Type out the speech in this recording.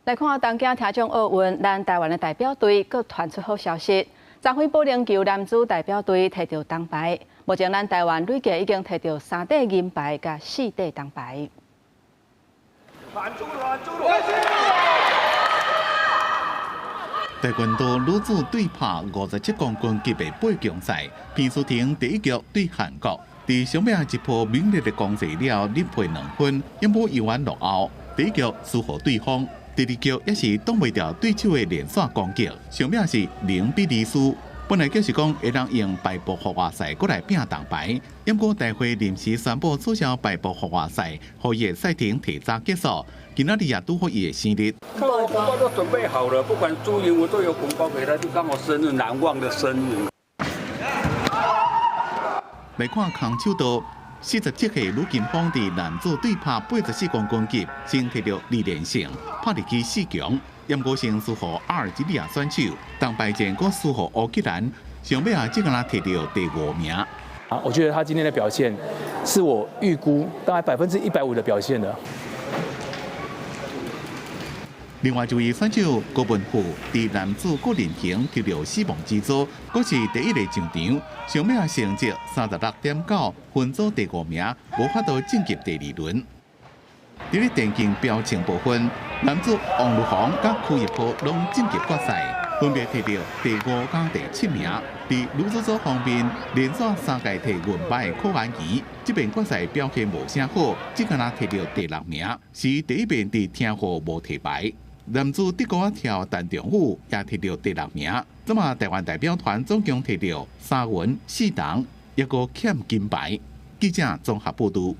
來看東京聽障奧運，咱台灣的代表隊閣傳出好消息。昨昏保齡球男子代表隊提著銅牌，目前咱台灣累計已經提著三塊銀牌佮四塊銅牌。攔住攔住！跆拳道女子對拍57公斤級的八強賽，彭淑婷第一局對韓國，佇上尾一波猛烈的攻勢了，連賠2分，猶閣猶原落後。第一局輸予對方，第二局也是擋袂牢對手的連續攻擊，上尾是0比2輸。本來就是講會當用敗部復活賽閣來拼銅牌，毋過大會臨時宣布取消敗部復活賽，予伊的賽程提早結束。今仔日也拄好伊的生日。我紅包都準備好了，不管輸贏我都有紅包給他，就剛好生日難忘的生日。來看空手道，47歲呂金峰佇男子對拍84公斤級，先提著二連勝，拍入去四強。毋過先輸予阿爾及利亞選手，銅牌戰閣輸予烏克蘭，上尾啊，只敢若提著第五名。啊，我覺得他今天的表現是我預估大概150%的表現的。另外一位選手郭文富，佇男子個人型提著死亡之組，閣是第一个上場，上尾啊成績36.9，分組第五名，無法度晉級第二輪。佇咧電競標槍部分，男子王如宏佮柯一波攏晉級決賽，分別提著第五佮第七名。佇女子組方面，連續三屆提銀牌的柯安儀，這遍決賽表現無啥好，只敢若提著第六名，是第一遍佇聽雨無提牌。男子德高仔跳陳仲宇也提著第六名。這馬台灣代表團總共提著三銀四銅，抑閣欠金牌。記者綜合報導。